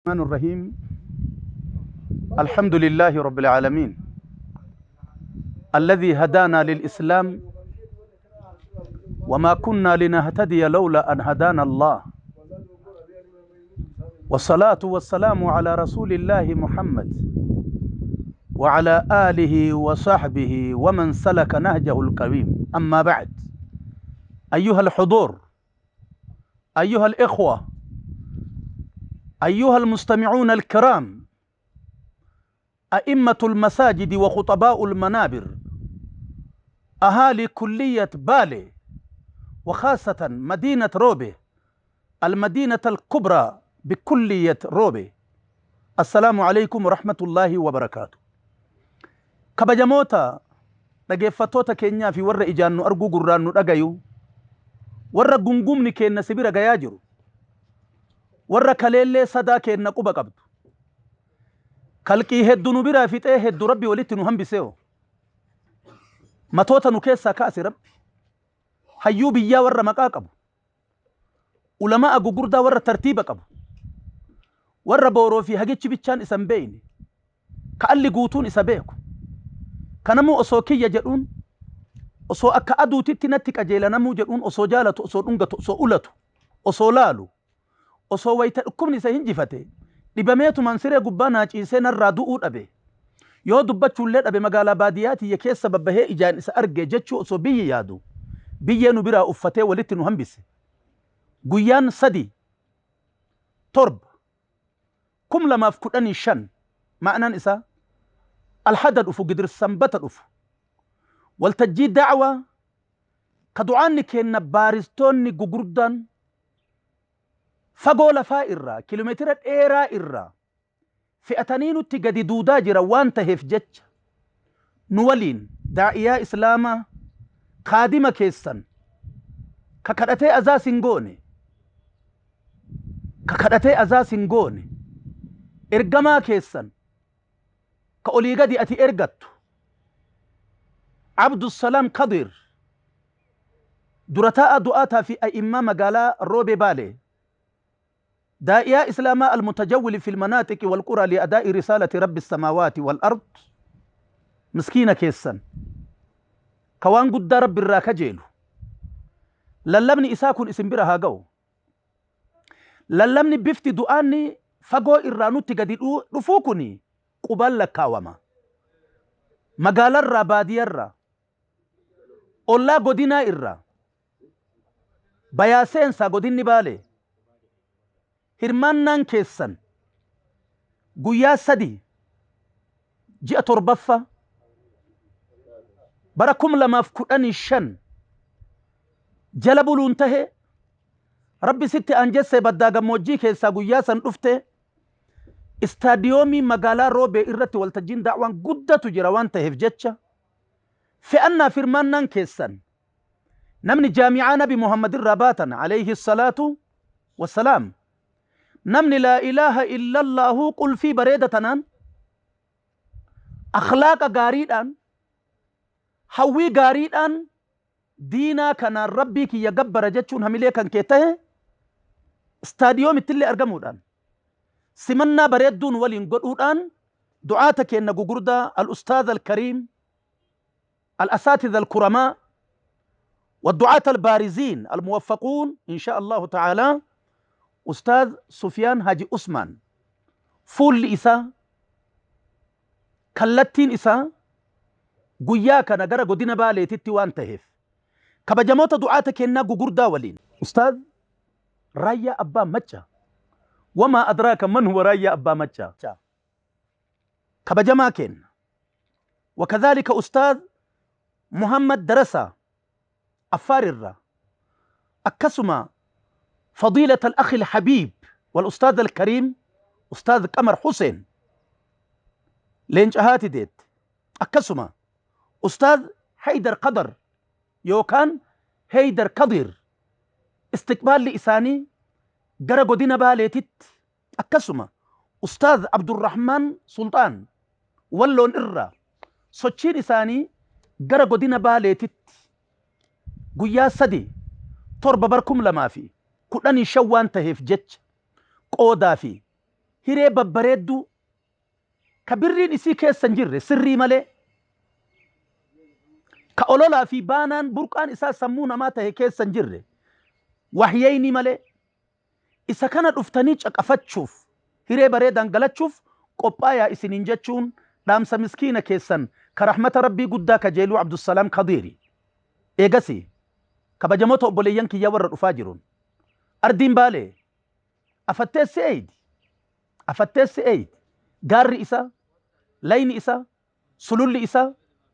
الرحمن الرحيم. الحمد لله رب العالمين الذي هدانا للإسلام وما كنا لنهتدي لولا أن هدانا الله، والصلاة والسلام على رسول الله محمد وعلى آله وصحبه ومن سلك نهجه القويم. أما بعد، أيها الحضور، أيها الإخوة، أيها المستمعون الكرام، أئمة المساجد وخطباء المنابر، أهالي كلية بالي وخاصة مدينة روبي، المدينة الكبرى بكلية روبي، السلام عليكم ورحمة الله وبركاته. Kabajamoota dhageeffattoota keenyaa fi warra ijaan nu arguu gurraan nu dhagayu, warra gungumni keenna si bira gayaa jiru, warra kaleellee sadaa keenna quba qabdu, kalqii hedduu nu biraa fixee hedduu Rabbi walitti nu hambisee, matoota nu keessaa kaase Rabbi, hayyuu biyyaa warra maqaa qabu, ulamaa gugurdaa warra tartiiba qabu, warra booroo fi hagichi bichaan isan beeyne, ka alli guutuun isa beeku, kanamuu osoo kiyya jedhuun, osoo akka aduutitti natti qajeela namuu jedhuun, osoo jaalatu, osoo dhungatu, osoo ulatu, osoo laalu, osoo wayita dhukkubni isa hinjifate dhibameetumaan siree gubbaa naa ciisee narraa du'uu dhabe, yoo dubbachuullee dhabe magaalaa baadiyyaa tiyya keessa babbahee ijaan isa arge jechuu osoo biyyi yaadu, biyyee nu biraa uffatee walitti nu hambise. Guyyaan 3/7/2015, ma'anaan isaa alhada dhufu, gidir sanbata dhufu, waltajjii da'waa ka du'aanni keenna baaristoonni gugurdaan fagoo lafaa irraa kiiloomeetira dheeraa irraa fe'atanii nutti gadi duudaa jira waan taheef jecha, nu waliin daa'iyaa islaamaa kaadima keessan ka kadhatee azaas hin goone, ka kadhatee azaas hin goone, ergamaa keessan ka olii gadi ati ergattu Abdusalaam Kadir, dura taa'a du'aataa fi a'immaa magaalaa Roobee Baalee, daa'iyaa islaamaa المتجول في المناطق والقرى لأداء رسالة رب السماوات والأرض، miskiina keessan ka waan guddaa Rabbi irraa kajeelu, lallabni isaa kun isin bira haa ga'u. Lallabni bifti du'aanni fagoo irraa nutti gadi dhufuu kun qubaan lakkaawama. Magaalarraa, baadiyarraa, ollaa godinaa irraa, bayaa seensaa godinni Baalee, hirmaannaan keessan guyyaa 3 ji'a 7ffaa bara 2015 jala buluun tahe, Rabbi sitti anjessee baddaa gammoojjii keessaa guyyaa san dhufte, istaadiyoomii magaalaa Roobee irratti waltajjiin daawwan guddatu jira waan taheef jecha, fe'annaa firmaannaan keessan namni jaamicaa Nabi Muhammad irraa baatan عليه الصلاة والسلام, namni لا إله إلا الله qulfii bareeda tanaan, akhlaaqa gaariidhaan, hawwii gaariidhaan, diinaa kanaan Rabbii kiyya gabbara jechuun hamilee kan kee tahe, istaadiyoomittillee argamuudhaan simannaa bareedduun waliin godhuudhaan du'aata keenna gugurdaa الأستاذ الكريم، الأساتذة الكرماء والدعاة البارزين الموفقون، إن شاء الله تعالى أستاذ سفيان هاجي عثمان، fuulli isaa kallattiin isaa guyyaa kana gara godina Baaleetitti waan taheef, kabajamoota du'aata kennaa gugurdaa waliin Ustaaz Raayyaa Abbaa Macca, وما أدراك من هو Raayyaa Abbaa Macca, kabajamaa kenna, وكذلك أستاذ محمد درسا أفار الرا، akkasuma فضيلة الأخ الحبيب والأستاذ الكريم أستاذ قمر حسين leenca haati deette, akkasuma أستاذ حيدر قدر yookaan Heydar Kadir, istiqbaalli isaanii gara godina Baaleetitti, akkasuma Ustaaz Abdurrahmaan Sultaan Walloon irraa sochiin isaanii gara godina Baaleetitti guyyaa 3/7/2015 waan taheef jecha, qoodaa fi Hiree babbareedduu ka birriin isii keessa hin jirre sirrii malee, ka ololaa fi baanaan burqaan isaa sammuu namaa tahe keessa hin jirre wahyayni malee, isa kana dhuftanii caqafachuuf, hiree bareedaan galachuuf qophaayaa isiniin jechuun dhaamsa miskiina keessan ka rahmata Rabbii guddaa kajeeluu Abdussalaam Kadiiri. Eegasii kabajamoota obboleeyyan kiyyaa warra dhufaa jiruun, ardiin Baalee afatteessi eeydi, afatteessi eeydi, gaarri isaa, layni isaa, sululli isaa,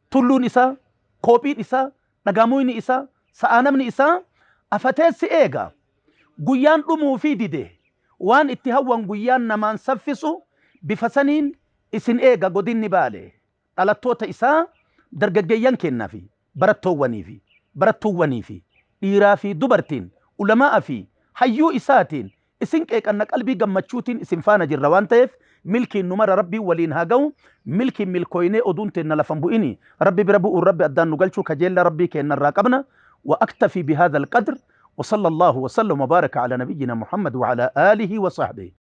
tulluun isaa, koophiin isaa, dhagaamuyni isaa, sa'aanamni isaa afateessi eega. Guyyaan dhumuufii dide, waan itti hawwan guyyaan namaan saffisu bifa saniin isin eega. Godinni Baalee dhalattoota isaa, dargaggeeyyan kennaa fi barattoowwanii fi barattuuwwanii fi dhiiraa fi dubartiin, ulamaa fi hayyuu isaatiin isin qeeqanna. Qalbii gammachuutiin isin faana jirra waan ta'eef, milkiin nu mara Rabbiin waliin haa ga'u. Milkiin milkooynee oduun teenna lafan bu'ini Rabbi bira bu'uun Rabbi addaan nu galchuu kajeella Rabbii keennarraa qabna. وأكتفي بهذا القدر، وصلى الله وسلم وبارك على نبينا محمد وعلى آله وصحبه.